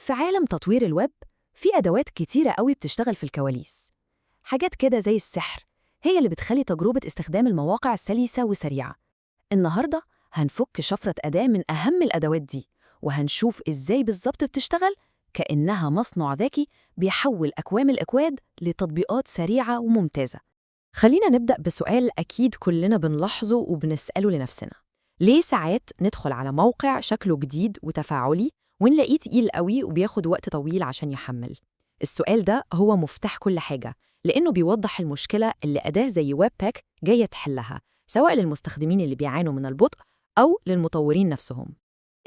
في عالم تطوير الويب في أدوات كتيرة قوي بتشتغل في الكواليس، حاجات كده زي السحر، هي اللي بتخلي تجربة استخدام المواقع سلسة وسريعة. النهاردة هنفك شفرة أداة من أهم الأدوات دي، وهنشوف إزاي بالظبط بتشتغل كأنها مصنع ذكي بيحول أكوام الأكواد لتطبيقات سريعة وممتازة. خلينا نبدأ بسؤال أكيد كلنا بنلاحظه وبنسأله لنفسنا: ليه ساعات ندخل على موقع شكله جديد وتفاعلي ونلاقيه تقيل قوي وبياخد وقت طويل عشان يحمل؟ السؤال ده هو مفتاح كل حاجة، لأنه بيوضح المشكلة اللي أداة زي Webpack جاية تحلها، سواء للمستخدمين اللي بيعانوا من البطء أو للمطورين نفسهم.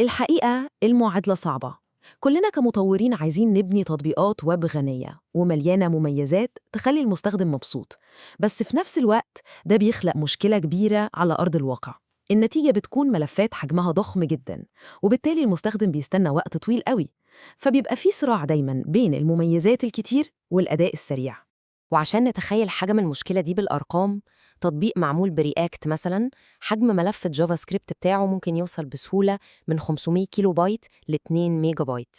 الحقيقة المعادلة صعبة. كلنا كمطورين عايزين نبني تطبيقات ويب غنية ومليانة مميزات تخلي المستخدم مبسوط، بس في نفس الوقت ده بيخلق مشكلة كبيرة على أرض الواقع. النتيجة بتكون ملفات حجمها ضخم جدا، وبالتالي المستخدم بيستنى وقت طويل قوي، فبيبقى في صراع دايما بين المميزات الكتير والأداء السريع. وعشان نتخيل حجم المشكلة دي بالأرقام، تطبيق معمول ب React مثلا، حجم ملف ال JavaScript بتاعه ممكن يوصل بسهولة من 500 كيلو بايت ل 2 ميجا بايت.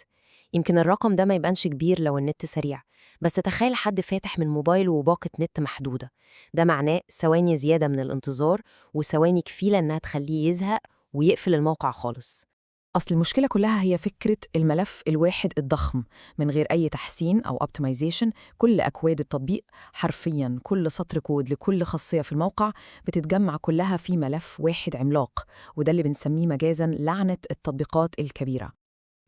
يمكن الرقم ده ما يبانش كبير لو النت سريع، بس تخيل حد فاتح من موبايله وباقة نت محدودة. ده معناه ثواني زيادة من الانتظار، وثواني كفيلة إنها تخليه يزهق ويقفل الموقع خالص. أصل المشكلة كلها هي فكرة الملف الواحد الضخم من غير أي تحسين أو optimization. كل أكواد التطبيق، حرفياً كل سطر كود لكل خاصية في الموقع، بتتجمع كلها في ملف واحد عملاق، وده اللي بنسميه مجازاً لعنة التطبيقات الكبيرة.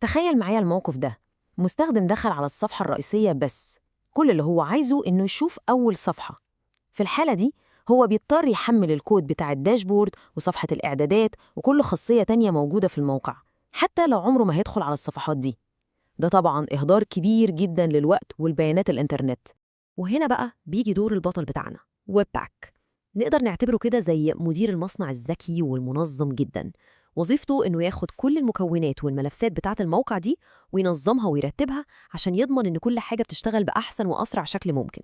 تخيل معايا الموقف ده: مستخدم دخل على الصفحة الرئيسية بس، كل اللي هو عايزه إنه يشوف أول صفحة. في الحالة دي هو بيضطر يحمل الكود بتاع ال dashboard وصفحة الإعدادات وكل خاصية تانية موجودة في الموقع، حتى لو عمره ما هيدخل على الصفحات دي. ده طبعاً إهدار كبير جداً للوقت والبيانات الإنترنت. وهنا بقى بيجي دور البطل بتاعنا، Webpack. نقدر نعتبره كده زي مدير المصنع الذكي والمنظم جدا. وظيفته إنه ياخد كل المكونات والملفات بتاعة الموقع دي وينظمها ويرتبها عشان يضمن إن كل حاجة بتشتغل بأحسن وأسرع شكل ممكن.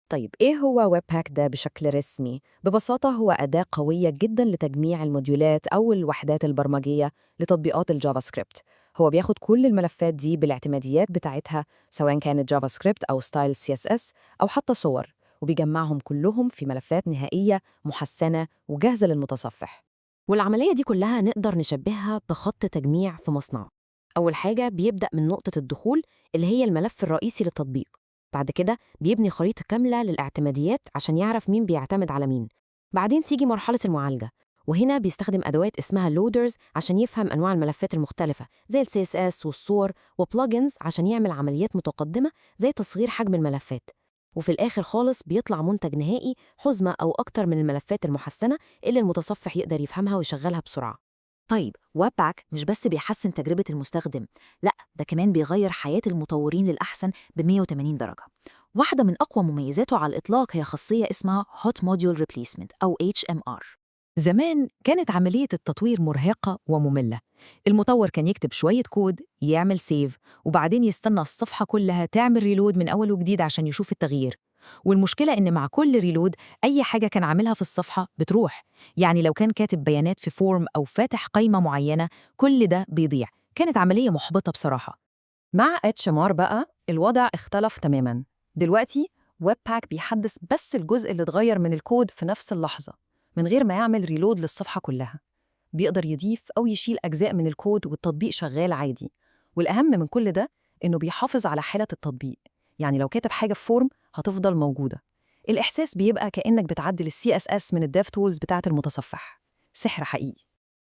طيب، إيه هو Webpack ده بشكل رسمي؟ ببساطة هو أداة قوية جدا لتجميع الموديولات أو الوحدات البرمجية لتطبيقات ال JavaScript. هو بياخد كل الملفات دي بالاعتماديات بتاعتها، سواء كانت JavaScript أو style CSS أو حتى صور، وبيجمعهم كلهم في ملفات نهائية محسنة وجاهزة للمتصفح. والعملية دي كلها نقدر نشبهها بخط تجميع في مصنع. أول حاجة بيبدأ من نقطة الدخول، اللي هي الملف الرئيسي للتطبيق. بعد كده بيبني خريطة كاملة للاعتماديات عشان يعرف مين بيعتمد على مين. بعدين تيجي مرحلة المعالجة، وهنا بيستخدم أدوات اسمها loaders عشان يفهم أنواع الملفات المختلفة زي ال CSS والصور، و plugins عشان يعمل عمليات متقدمة زي تصغير حجم الملفات. وفي الآخر خالص بيطلع منتج نهائي، حزمة أو أكتر من الملفات المحسنة اللي المتصفح يقدر يفهمها ويشغلها بسرعة. طيب، Webpack مش بس بيحسن تجربة المستخدم، لا، ده كمان بيغير حياة المطورين للأحسن ب 180 درجة. واحدة من أقوى مميزاته على الإطلاق هي خاصية اسمها Hot Module Replacement أو HMR. زمان كانت عملية التطوير مرهقة ومملة. المطور كان يكتب شوية كود، يعمل save، وبعدين يستنى الصفحة كلها تعمل reload من أول وجديد عشان يشوف التغيير. والمشكلة إن مع كل reload أي حاجة كان عاملها في الصفحة بتروح، يعني لو كان كاتب بيانات في form أو فاتح قايمة معينة، كل ده بيضيع. كانت عملية محبطة بصراحة. مع HMR بقى الوضع اختلف تماما. دلوقتي Webpack بيحدث بس الجزء اللي اتغير من الكود في نفس اللحظة، من غير ما يعمل reload للصفحة كلها. بيقدر يضيف أو يشيل أجزاء من الكود والتطبيق شغال عادي. والأهم من كل ده إنه بيحافظ على حالة التطبيق، يعني لو كاتب حاجة في form هتفضل موجودة. الإحساس بيبقى كأنك بتعدل ال CSS من ال DevTools بتاعة المتصفح. سحر حقيقي.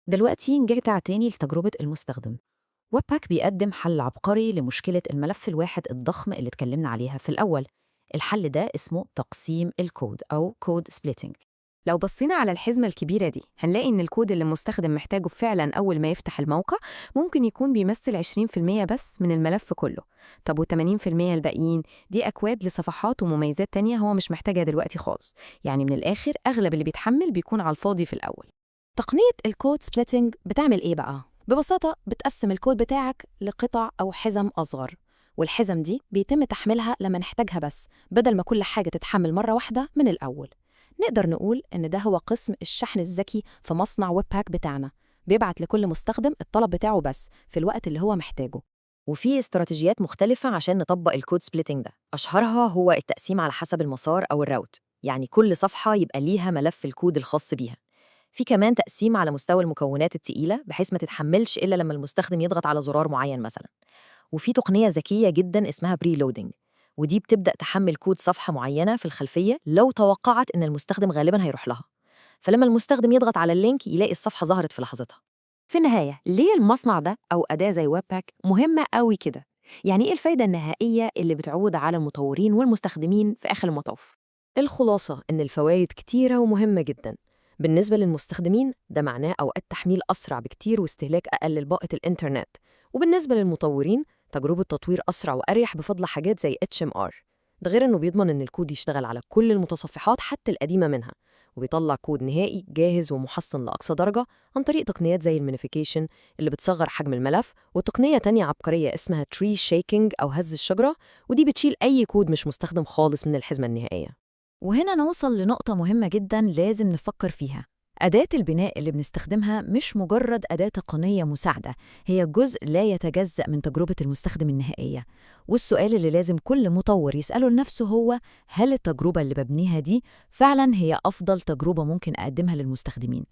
دلوقتي نرجع تاني لتجربة المستخدم. Webpack بيقدم حل عبقري لمشكلة الملف الواحد الضخم اللي اتكلمنا عليها في الأول. الحل ده اسمه تقسيم الكود أو code splitting. لو بصينا على الحزمة الكبيرة دي هنلاقي إن الكود اللي المستخدم محتاجه فعلاً أول ما يفتح الموقع ممكن يكون بيمثل 20% بس من الملف كله. طب و80% الباقيين؟ دي أكواد لصفحات ومميزات تانية هو مش محتاجها دلوقتي خالص. يعني من الآخر، أغلب اللي بيتحمل بيكون على الفاضي في الأول. تقنية ال code splitting بتعمل إيه بقى؟ ببساطة بتقسم الكود بتاعك لقطع أو حزم أصغر، والحزم دي بيتم تحميلها لما نحتاجها بس، بدل ما كل حاجة تتحمل مرة واحدة من الأول. نقدر نقول إن ده هو قسم الشحن الذكي في مصنع Webpack بتاعنا، بيبعت لكل مستخدم الطلب بتاعه بس في الوقت اللي هو محتاجه. وفي استراتيجيات مختلفة عشان نطبق ال code splitting ده، أشهرها هو التقسيم على حسب المسار أو ال route، يعني كل صفحة يبقى ليها ملف الكود الخاص بيها. في كمان تقسيم على مستوى المكونات التقيلة بحيث ما تتحملش إلا لما المستخدم يضغط على زرار معين مثلا. وفي تقنية ذكية جدا اسمها preloading، ودي بتبدأ تحمل كود صفحة معينة في الخلفية لو توقعت إن المستخدم غالبا هيروح لها، فلما المستخدم يضغط على ال link يلاقي الصفحة ظهرت في لحظتها. في النهاية، ليه المصنع ده أو أداة زي Webpack مهمة قوي كده؟ يعني إيه الفايدة النهائية اللي بتعود على المطورين والمستخدمين في آخر المطاف؟ الخلاصة إن الفوائد كتيرة ومهمة جدا. بالنسبة للمستخدمين ده معناه أوقات تحميل أسرع بكتير واستهلاك أقل لباقة الإنترنت، وبالنسبة للمطورين تجربة تطوير أسرع وأريح بفضل حاجات زي HMR. ده غير إنه بيضمن إن الكود يشتغل على كل المتصفحات حتى القديمة منها، وبيطلع كود نهائي جاهز ومحصن لأقصى درجة عن طريق تقنيات زي ال minification اللي بتصغر حجم الملف، وتقنية تانية عبقرية اسمها tree shaking أو هز الشجرة، ودي بتشيل أي كود مش مستخدم خالص من الحزمة النهائية. وهنا نوصل لنقطة مهمة جدا لازم نفكر فيها. أداة البناء اللي بنستخدمها مش مجرد أداة تقنية مساعدة، هي جزء لا يتجزأ من تجربة المستخدم النهائية. والسؤال اللي لازم كل مطور يسأله لنفسه هو: هل التجربة اللي ببنيها دي فعلاً هي أفضل تجربة ممكن أقدمها للمستخدمين؟